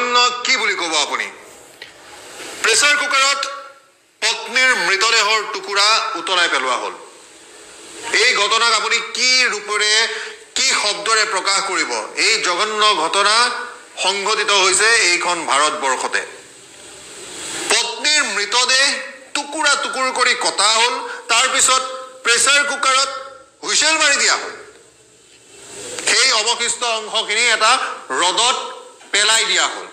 জঘন্য কি বুলি ক'ব আপুনি? প্ৰেছাৰ কুকাৰত পত্নীৰ মৃতদেহৰ টুকুৰা উতলাই পেলোৱা হ'ল। এই ঘটনাক আপুনি কি ৰূপেৰে, কি শব্দৰে প্ৰকাশ কৰিব? এই জঘন্য ঘটনা সংঘটিত হৈছে এইখন ভাৰতবৰ্ষতে। পত্নীৰ মৃতদেহ টুকুৰা টুকুৰ কৰি কটা হ'ল, তাৰপিছত প্ৰেছাৰ কুকাৰত হুইচেল মাৰি দিয়া হ'ল। সেই অৱশিষ্ট অংশখিনি এটা ৰ'দত পেলাই দিয়া হ'ল।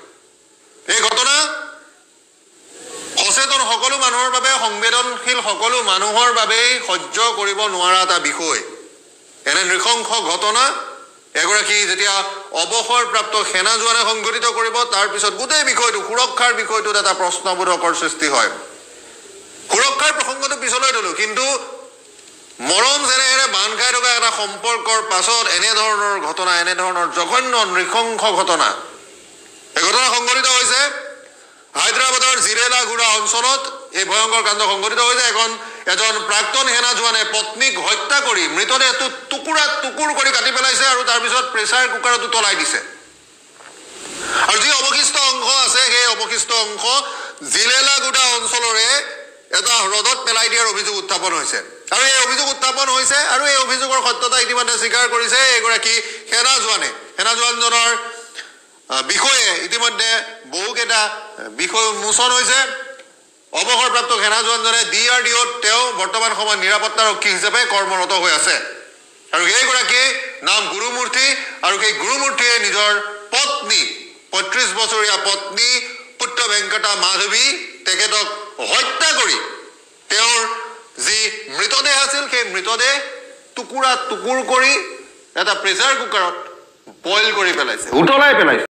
এই ঘটনা সচেতন সকলো মানুহৰ বাবে, সংবেদনশীল সকলো মানুহৰ বাবেই সহ্য কৰিব নোৱাৰা এটা বিষয়। এনে নৃশংস ঘটনা এগৰাকী যেতিয়া অৱসৰপ্ৰাপ্ত সেনা জোৱানে সংঘটিত কৰিব, তাৰপিছত গোটেই বিষয়টো, সুৰক্ষাৰ বিষয়টোত এটা প্ৰশ্নবোধকৰ সৃষ্টি হয়। সুৰক্ষাৰ প্ৰসংগটো পিছলৈ থলো, কিন্তু মৰম চেনেহেৰে বান্ধ খাই থকা এটা সম্পৰ্কৰ পাছত এনেধৰণৰ ঘটনা, এনেধৰণৰ জঘন্য নৃশংস ঘটনা, এই ঘটনা সংঘটিত হৈছে হায়দৰাবাদৰ জিৰেলাগুড়া অঞ্চলত। এই ভয়ংকৰ কাণ্ড সংঘটিত হৈছে। এজন প্ৰাক্তন সেনা জোৱানে পত্নীক হত্যা কৰি মৃতদেহটো টুকুৰা টুকুৰ কৰি কাটি পেলাইছে আৰু তাৰপিছত প্ৰেছাৰ কুকাৰতো তলাই দিছে। আৰু যি অৱশিষ্ট অংশ আছে, সেই অৱশিষ্ট অংশ জিলেলাগুডা অঞ্চলৰে এটা হ্ৰদত পেলাই দিয়াৰ অভিযোগ উত্থাপন হৈছে। আৰু এই অভিযোগ উত্থাপন হৈছে আৰু এই অভিযোগৰ সত্যতা ইতিমধ্যে স্বীকাৰ কৰিছে এগৰাকী সেনা জোৱানে। সেনা জোৱানজনৰ বিষয়ে ইতিমধ্যে বহুকেইটা বিষয় উন্মোচন হৈছে। অৱসৰপ্ৰাপ্ত সেনা জোৱানজনে DRDOত তেওঁ বৰ্তমান সময়ত নিৰাপত্তাৰক্ষী হিচাপে কৰ্মৰত হৈ আছে। আৰু সেইগৰাকী নাম গুৰুমূৰ্তি, আৰু সেই গুৰুমূৰ্তিয়ে নিজৰ পত্নী, 35 বছৰীয়া পত্নী পুত্ৰ ভেংকটা মাধৱী, তেখেতক হত্যা কৰি তেওঁৰ যি মৃতদেহ আছিল, সেই মৃতদেহ টুকুৰা টুকুৰ কৰি এটা প্ৰেছাৰ কুকাৰত বইল কৰি পেলাইছে, উতলাই পেলাইছে।